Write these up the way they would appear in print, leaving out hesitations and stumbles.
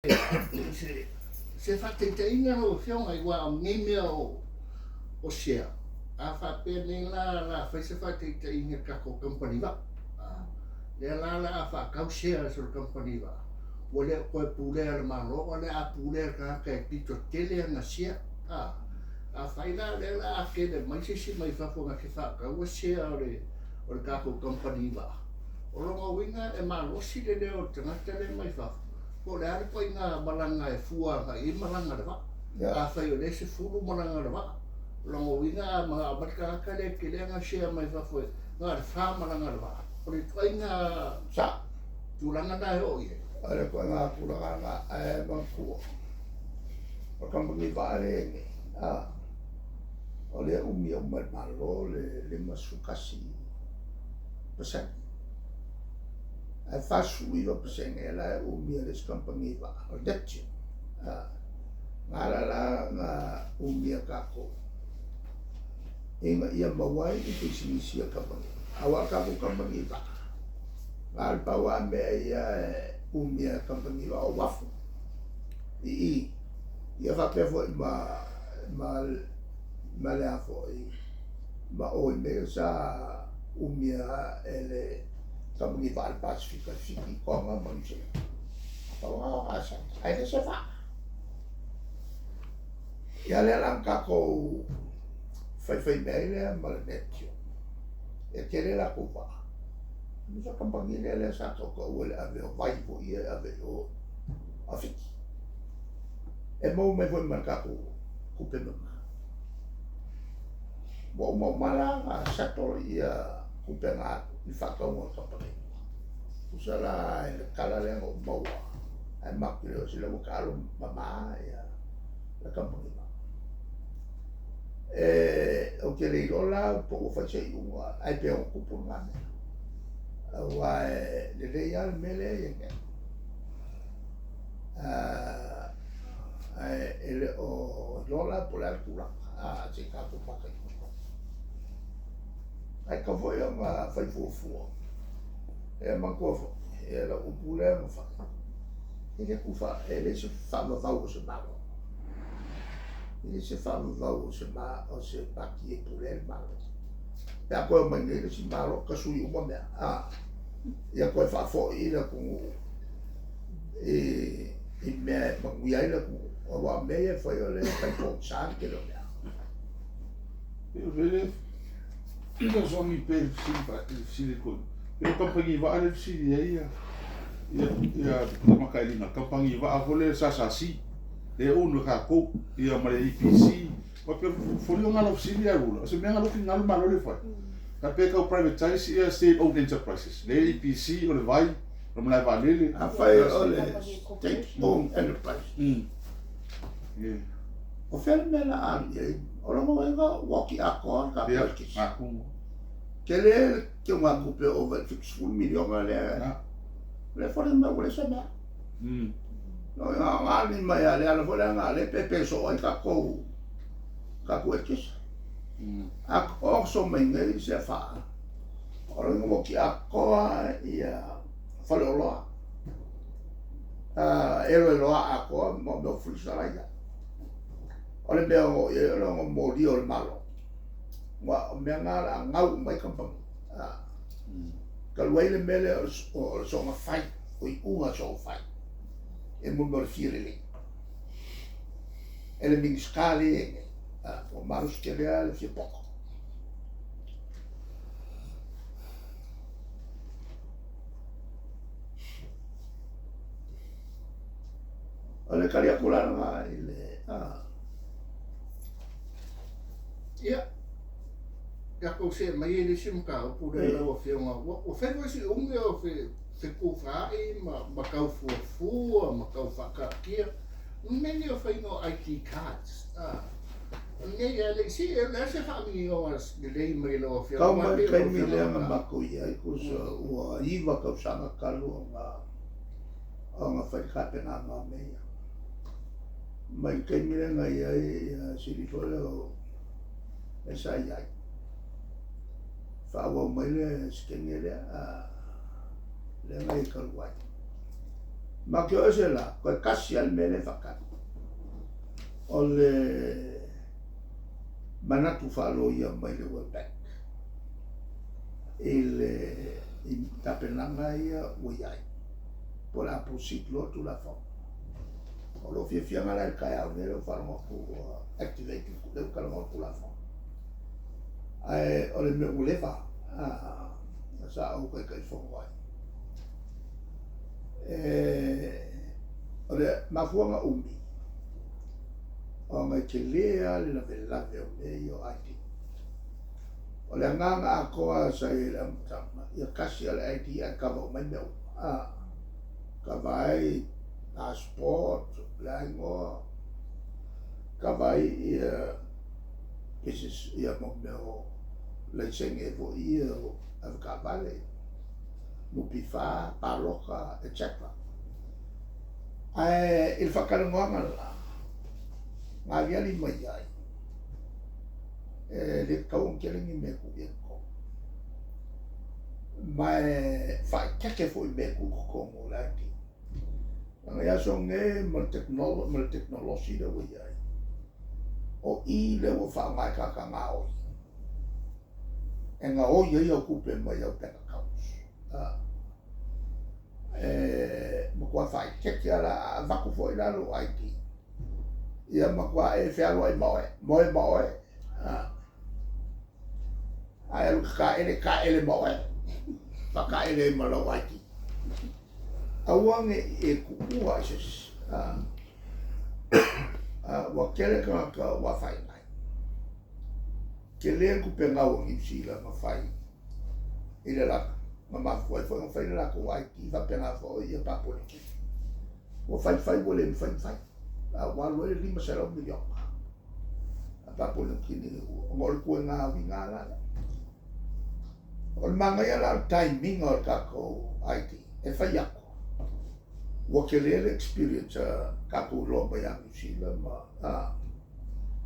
Se faataitaiga lau Afioga aua o nei mea o share, a faapea nei la o le a fai se faataitaiga i le tatou kamupani vaa, lea la o le a faatau shares o le kamupani vaa, ua le o toe pulea e le Malo, a o le a pulea e le tagata e pito tele ana share. Afai la o lea o le a tele mai se isi mai fafo na te faataua share o le tatou kamupani vaa, o lona uiga e malosi le leo o le tagata lea mai fafo, Po o le a le ituaiga malaga e fua agai i ai malaga a le vaa. Afai o lea e 10 malaga a le vaa, o lona uiga a manao mai le tagata lea e tele ana share mai fafo e na o le fa malaga a le vaa. O le ituaiga tulaga lena e oo i ai. O le ituaiga tulaga lena, ae manatua, o le kamupani vaa lea e i ai nei, o lea e umia uma e le Malo le 51%. Ae 49% la e umia e le isi kamupani vaa, o le Neptune. Na ala la ona umia e tatou ina ia maua ai ni pisinisi a kamupani. Aua o le tatou kamupani vaa, na o le pau lava mea ia e umia e kamupani vaa o uafu i i, ia faapea foi ma le a foi, ma o i mea ia sa umia e le kamupani vaa a le Pasefika i Fiti, Toga ma Niu Sila. Pau lena o gasani, ae le se vaa. Ia lea la na tatou faifai mea ai lea ma le Neptune, e tele latou vaa. Aemaise o le kamupani lea lea sa tautaua i le ave o vai foi ia e ave i o a Fiti. E maua mai foi ma le tatou tupe mama. Ua uma uma la ona settle ia tupe na alu i le faatauga o le kamupani. Tusa la i le tala lea na ou maua, ae matou te le o sila ua taalo mama ia le kamupani vaa. Ou te le iloa la po ua fai se iuga, ae pe ono tupu lena mea. Aua e lelei lava le mea lea e i ai nei. Ae e le o iloa la po o le a le tulaga, se i tatou mataitu. Ae tatau foi ona fai fuafua. E manatua foi, ia lau upu lea na fai, e le tufa, e leai se faavavau o se Malo. E leai se faavavau o se Pati e pulea ai le Malo. Pe a toe omai nei le isi Malo, tasui uma mea, ia toe faafoi le atunuu i mea e manuia ai le atunuu. Aua o mea ia e fai o lea e fai pogisa le tele o mea. Fesoasoani pea i le fesili a le toeaina. Pei o kamupani vaa lea e fesili ai Tamataelina, kamupani vaa foi lea SSC, lea e own e tatou, ia ma le EPC. Aua pei o foliga na o lau fesili ia Rula, o se mea lena o lea ua finagalo le Malo lea e fai. Faapea e tau privatize ia state owned enterprises, lea e EPC, o le vai, o le malae vaalele. Afai o le state owned enterprise, o fea le mea o le a alu i ai? O lona uiga ua oti atoa le tatou eletise. Tele le teugatupe ova i le 70 miliona lea, lea foliga mai ua leai se mea. Lona uiga na alu mai lava, le ala foi lea na lea e pepe soo ai tatou eletise. A oso mai nei se afa, o lona uiga ua oti atoa ia faleoloa, eloeloa atoa ma mea o freezer la e i ai. O le mea o i ai o le ono molia o le Malo. Aua o mea na o le a gau uma ai kamupani. Talu ai le mea lea o le soona fai, o iuga soona fai, e mo mea o le fia lelei. E le Minisita lea e i ai nei, ua malosi tele lava le fia poto. O le tali atu la lena i le... Ia, tatou see mai i le isi mataupu lea lau Afioga. Ua fai foi si umi o fetufaai ma tau fuafua ma tau faataatia mea nei o faiga o ID cards. Nei, e le i, e le a se faamaninoga lelei mai lau Afioga. Tau mai le taimi lea na matou i ai, tusa ua 9 tausaga talu ona fai le tapenaga o mea ia. Mai le taimi lea na i ai ia sili foi lea o lea sa i ai. Faaauau mai le sekenge lea, lea na i ai talu ai. Ma ke o ese la, koe kasi al mele whakari. O le manatu whaaloia mai le World Bank. I le i tapenaga ia ua i ai. Po o le a proceed loa Tulafono. O lou fiafiaga la i le taeao nei lea ua faalogo atu ua activate lea ua talanoa le Tulafono. Ae o le mea ua leva sa ou Taitaifono ai. O le mafuaaga umi, ona e tele lava le lavelave o mea ia o ID. O le agaga atoa sa i ai i le amataga, ia tasi lava le ID ae kava uma ai mea uma. Kava ai passport, le a igoa, kava ai ia business ia mo mea o laisene foi ia o avetaavale, NPF, paloka, etc. Ae i le faatalanoaga la, na aliali mai ai, e le tatau ona tele ni mea e tuu i ai i totonu. Ma e faaeteete foi i mea e tuu i totonu o le ID. Leaga i aso nei ma le tekonolosi lea ua i ai, o i lea ua faaaoga e tagata gaoi, e gaoi ai au tupe mai au bank accounts. E matua faaeteete lava la, a avatu foi la lou ID, ia matua e fealuai ma oe, moe ma oe. A e alu e te taele, taele ma oe, faataele ai ma lau ID. Aua ne i e tuua i se isi. Ua tele tagata ua afaina ai. Tele le tupe gau a Niu Sila na fai i le latou, na mafua ai foi ona fai le latou ID faapena foi ia Papua Niu Kini. Ua fai fai ua le mafai ona fai, a ua alu ai le $500 miliona a Papua Niu Kini ona o le ituaiga uiga la lea. O le manaia la o le timing o le tatou ID e fai atu, ua tele le experience a tatou iloa mai ia Niu Sila ma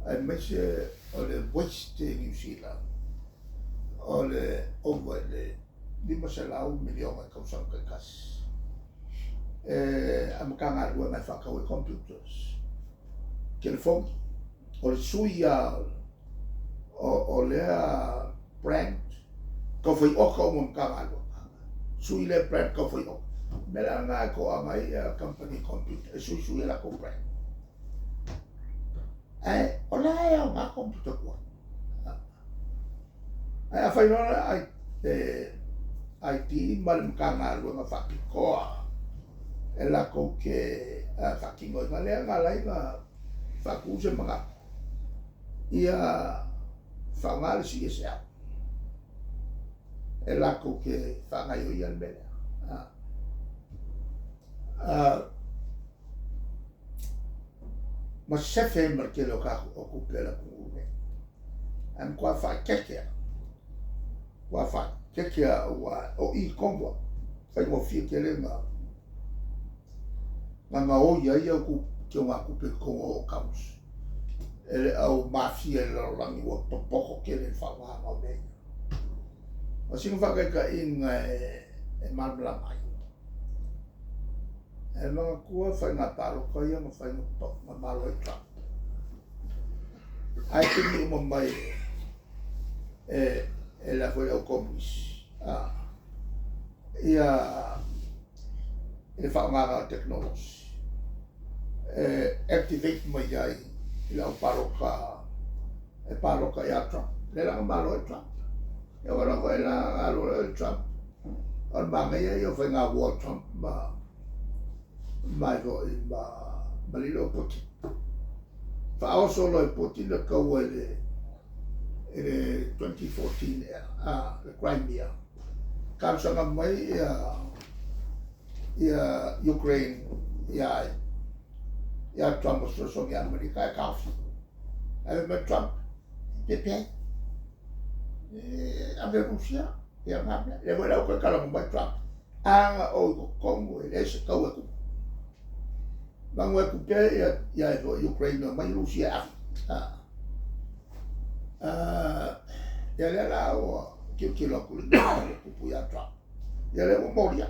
aemaise o le waste i Niu Sila o le ova i le $500 miliona i tausaga taitasi e a Matagaluega e faatau ai computers, telefoni, o le sui lava o lea brand tau fai oka uma Matagaluega, sui lea brand tau fai oka. O le mea la lena e toaga ai kamupani computer e suisui ai latou brand. Ae o la e aoga computer tuai. Ae afai loa le IT ma le Matagaluega faapitoa e latou te faatinoina lea na ala ai ona faatu se manatu ia faaaoga le CSL e latou te faagaoioia le mea lea. Ma sefe ai ma le tele o tatou o tupe a le atunuu lenei. Ae matua faaeteete lava, matua faaeteete lava aua o i tonu lava, faigofie tele ona gaoi ai au teugatupe i totonu o accounts e le au mafia i le lalolagi ua popoto tele i le faaaogaina o mea ia. O sina faataitaiga e malamalama ai. E manatua faiga palota ia na fai na malo ai Trump. Ae pigi uma mai e le foi au komunisi ia i le faaaogaina o tekonolosi e activate mai ai i le au palota e palota ia Trump. Lea la na malo ai Trump. E oo lava i la alu ai Trump, o le manaia ia o faiga war Trump ma mai foi ma lilo o Putin. Faaoso loa e Putin le taua i le 2014 ea, le Crimea. Talosaga mai ia Ukraine ia ia Trump o fesoasoani ia Amerika ae taofi. Ae fai mai Trump, pepe ai. E ave Rusia, ia ngā mea. Lea foi la ua toe talanoa mai Trump, a na ou i totonu e leai se taua e tupu. Manu e tupe ia ia e foi Ukraine omai Rusia e ave. Ia lea la ua tilotilo atu i le mea ua tupu ia Trump. Ia lea ua molia.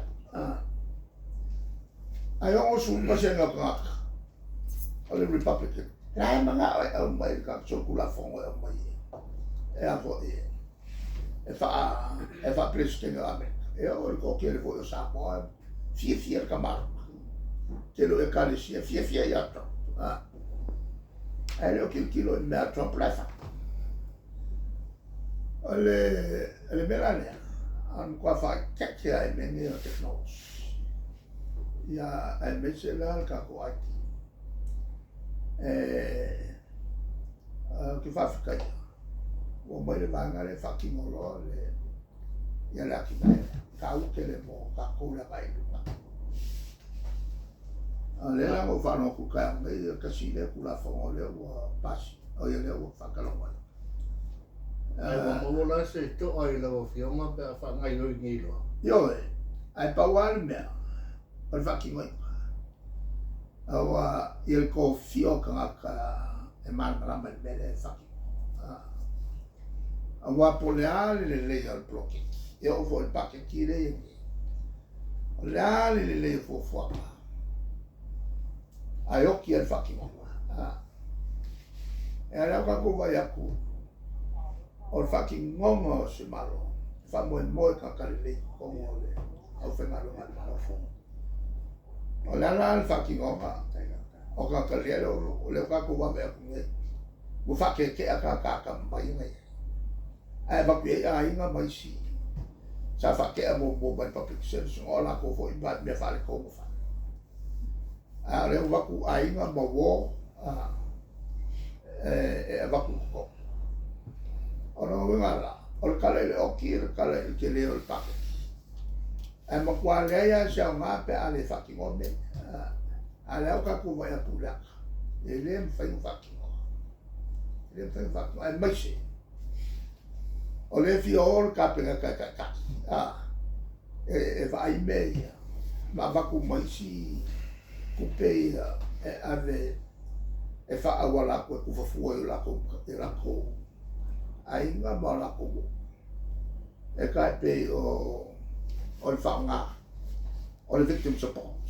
Ae 60% o tagata o le Republican, la e manao e aumai le tatou Tulafono e aumai e a foi e faa e faa-Peresetene o Amerika. E oo i le toatele foi o Samoa fiafia le tamaloa. Tele o ekalesia fiafia ia Trump. Ae le o tilotilo i mea a Trump la e fai. O le, o le mea la lea, a matua faaeteete lava i mea nei o technology. Ia, aemaise la le tatou IT. Ou te faafetaia, ua omai le vaega lea e faatino loa le, ia le atinae lea. Taua tele mo tatou le agai i luma. A o lea la na ou faalogo atu i le taeao nei, e tasi lea Tulafono lea ua pasi, o ia lea ua faatalanoa ai. Ae ua maua la se to'a i lau Afioga pe a faagaoioi nei loa? Ioe, ae pau lava le mea, o le faatinoina. Aua ia le tofia o tagata e malamalama i le mea lea e faatino. Aua po o le a le lelei o le poloketi, e oo foi i le paketi lea e i ai nei, o le a le lelei o fuafuaga, ae oti lava le faatinoga. E ala o tatou vaai atu o le faatinoga o se Malo e faamoemoe tagata lelei i totonu o le aufaigaluega a le Malo. O le a la le faatinoga o tagata lelei o lea ua tatou vaavaai atu nei, ua faatetea tagata atamamai na i ai, ae avatu i ai aiga ma isi sa faatea muamua mai le public service ona o latou foi mea faaletonu na fai. A o lea ua avatu aiga ma uo e avatu i totonu. O lona uiga la, o le tala i le oti, o le tala i le tele o le paketi. Ae matua leai lava se aoga pe a le faatinoa mea ia. A o lea ua tatou vaai atu i le ata, e le mafai ona faatino. E le mafai ona faatino, aemaise o lea e fia o le Kapeneta e taitai, e vaai mea ia ma avatu ma isi tupe ia e ave e faaauala atu e tufafua i o latou aiga ma o latou nuu. E tai pei o le faaaoga o le victim support.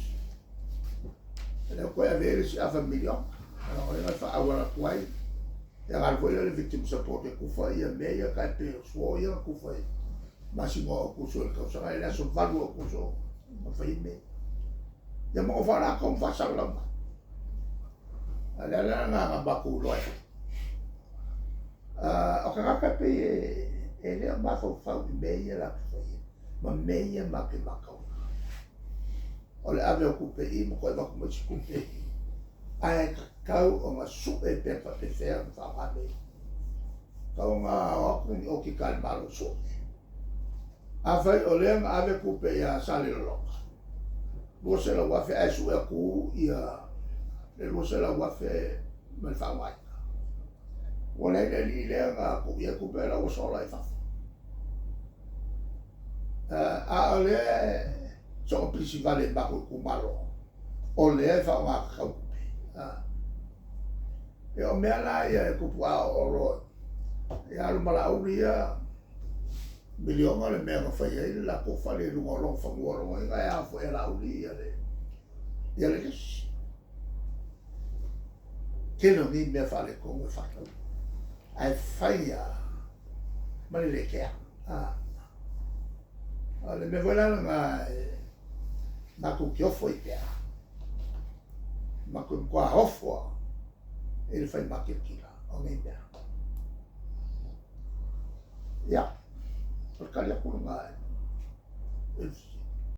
E lea ua toe ave i ai le isi afa miliona. O lea e faaauala atu ai. E alu foi lea le victim support e tufa ia mea ia tai pei o suo ia na tufa i masina o Aokuso i le tausaga i le aso 8 o Aokuso na fai ai mea. Ia ma nofo lava latou ma faasalalau mai. A o le ala lena na matou iloa ai. O tagata pei e le o mafaufau i mea ia latou te faia ma mea ia matou te matauina. O le ave o tupe i i ma toe avatu ma isi tupe i i. Ae tatau ona sue pe faapefea ona faaaoga mea ia. Tatau ona o atu ni okika a le Malo e sue. Afai o lea na ave tupe ia Salelologa, 200,000 ae sue atu ia le 200,000 ma le faaaogaina. Ua leai le alii lea na tuu i ai tupe la ua sola i fafo. A o lea soona pisi vale i matou itumalo, o lea e faaaoga tatau tupe. Ia o mea la ia e tupu a oo loa ia alu ma Laauli ia miliona le mea na fai ai le latou fale i luga o lona fanua lona uiga e ao foi e Laauli ia le ia le lisi. Tele o nei mea faaletonu e fai ae fai lava ma le le kea. O le mea foi la lena e matou te ofo ai pea. Matou matua ofo lava i le fai makilikila o nei mea. Ia, o le tali atu lena i le fesili.